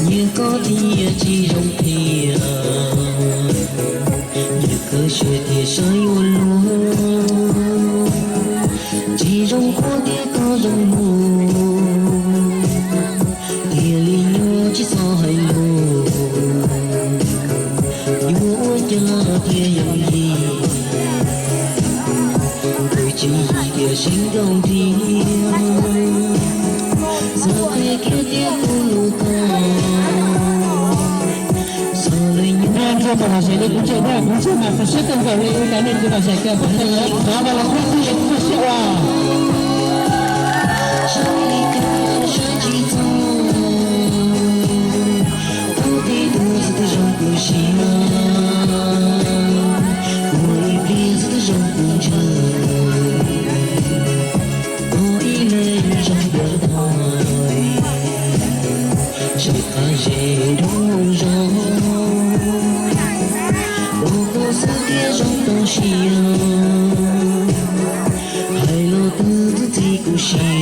Nyias koj thiaj tsis zoo thiab, nyias koj siab thiab saib ua luaj, tsis zoo koj thiab koj zoo luaj, thiaj li nyob tsis txhob hais lus. Yuav ua cas thiaj yooj yim, twb tsis yim tiam sis nkauj ntiag, txhob qhia kiag thiab kuv lus tag, txhob li nyob. Ntsuag mas los ze li kuv tseem dag kuv ntsuag mas kuv siab kawg nkaus li, ua cas nej tsis los ze kiag pab tau lawv, rov los los kuv tsis kuv siab ua. Saib li cas saib tsis txog, tus tib tug xwb twb zoo kuv siab, ua ib pliag xwb twb zoo kuv ntshaw, ua ib leeg zoo dua ntawd, tsis qab zes dub zoo, ua koj xwb thiaj zoo tau siab, hais los twb twb txi kuv siab.